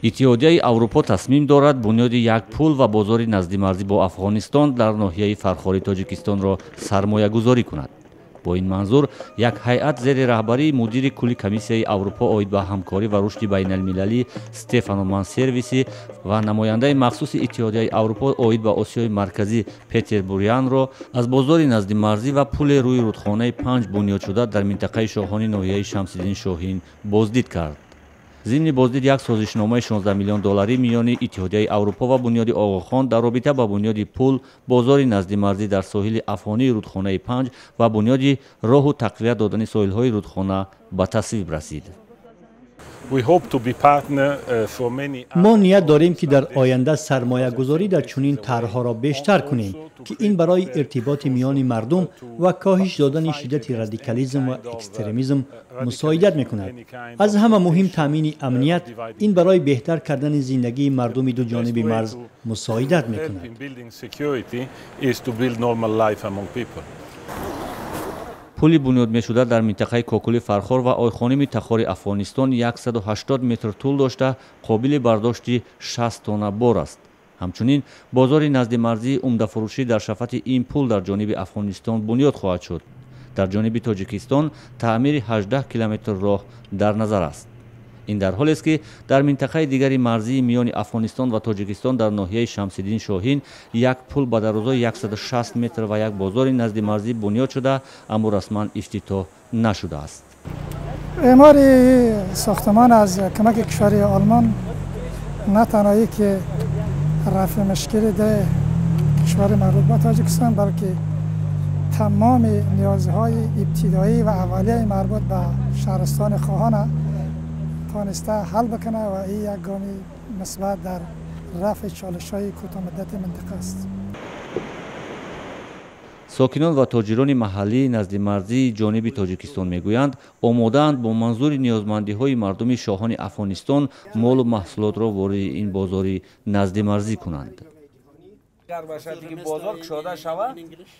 Иттиҳодияи Аврупо тасмим дорад бунёди як пул ва бозори наздимарзӣ бо Афғонистон дар ноҳияи Фархори Тоҷикистонро сармоягузорӣ кунад. Бо ин манзур як ҳайат зери раҳбарии мудири кулли Комиссияи Аврупо оид ба ҳамкорӣ ва рушди байналмилалӣ Стефано Мансервиси ва намояндаи махсуси Иттиҳодияи Аврупо оид ба Осиёи Марказӣ Петер Бурианро аз бозори наздимарзӣ ва пуле рӯи рудхонаи Панҷ бунёдшуда дар минтақаи Шоҳони ноҳияи Шамсиддин Шоҳин боздид кард. Зимни боздид як созишномаи 16 миллион долларӣ миёни Иттиҳодияи Аврупо ва Бунёди Оғохон дар робита ба бунёди пул, бозори наздимарзӣ дар соҳили афғонии рудхонаи Панҷ ва бунёди роҳу тақвият додани соҳилҳои рудхона ба тасвиб расид. Мо ният дорем, ки дар оянда сармоягузорӣ дар чунин тарҳҳоро бештар кунем, ки ин барои иртиботи миёни мардум ва коҳиш додани шиддати радикализм ва экстремизм мусоидат мекунад. Аз ҳама муҳим таъмини амният. Ин барои беҳтар кардани зиндагии мардуми ду ҷониби марз мусоидат мекунад. Пули бунёд мешуда дар минтақаи Кокули Фархор ва Ойхоними Тахори Афғонистон 180 метр тӯл дошта, қобили бардошти 60 тонна бор аст. Ҳамчунин бозори наздимарзии умдафурӯшӣ дар шафати ин пул дар ҷониби Афғонистон бунёд хоҳад шуд. Дар ҷониби Тоҷикистон таъмири 18 километр роҳ дар назар аст. Ин дар ҳолест, ки дар минтақаи дигари марзии миёни Афғонистон ва Тоҷикистон дар ноҳияи Шамсиддин Шоҳин як пул ба дарозои 160 метр ва як бозори наздимарзӣ бунёд шуда, аммо расман ифтитоҳ нашудааст. Эъмори сохтмон аз кӯмаки кишвари Олмон на танҳо ки рафъи мушкили кишвари марбут ба Тоҷикистон, балки тамоми ниёзҳои ибтидоӣ ва аввалияи марбут ба шаҳристони Хоҳона тониста ҳал бикунад ва ин як гоми мусбат дар рафъи чолишҳои кӯтоҳмуддати минтақа аст. Сокинон ва тоҷирони маҳаллии наздимарзии ҷониби Тоҷикистон мегӯянд, омодаанд бо манзури ниёзмандиҳои мардуми шоҳони Афғонистон молу маҳсулотро вориди ин бозори наздимарзӣ кунанд. Агар ба шарте ки бозор кушода шавад,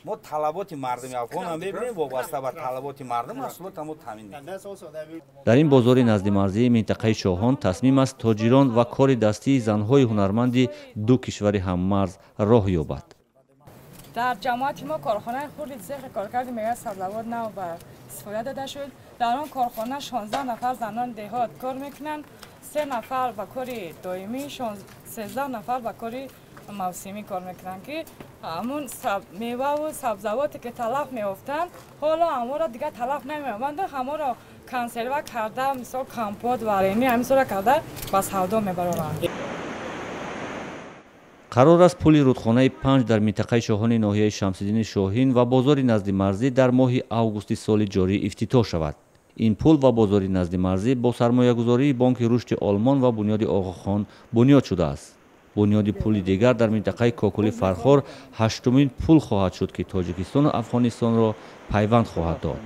мо талаботи мардуми афғонро мебинем, вобаста ба талаботи мардум маҳсулотро мо таъмин мекунем. Дар ин бозори наздимарзии минтақаи Шоҳон тасмим аст тоҷирон ва кори дастии занҳои ҳунарманди ду кишвари ҳаммарз роҳ ёбад. Дар ҷамоати мо корхонаи хурди цехи коркарди мева сабзавот нав ба истифода дода шуд. Дар он корхона 16 нафар занон деҳот кор мекунанд, 3 нафар ба кори доимӣ, 13 нафар ба кори мавсимӣ кор мекунанд, ки ҳамун меваву сабзавоте ки талаф меёфтанд, ҳоло ҳамонро дигар талаф намеёбанд, ҳамонро консерва карда, мисол компот, варенье ҳамисора карда ба савдо мебароранд. Қарор аст пули рудхонаи Панҷ дар минтақаи Шоҳони ноҳияи Шамсиддини Шоҳин ва бозори наздимарзӣ дар моҳи августи соли ҷорӣ ифтитоҳ шавад. Ин пул ва бозори наздимарзӣ бо сармоягузории Бонки рушди Олмон ва Бунёди Оғохон бунёд шудааст. Бунёди пули дигар дар минтақаи Кокули Фархор ҳаштумин пул хоҳад шуд, ки Тоҷикистону Афғонистонро пайванд хоҳад дод.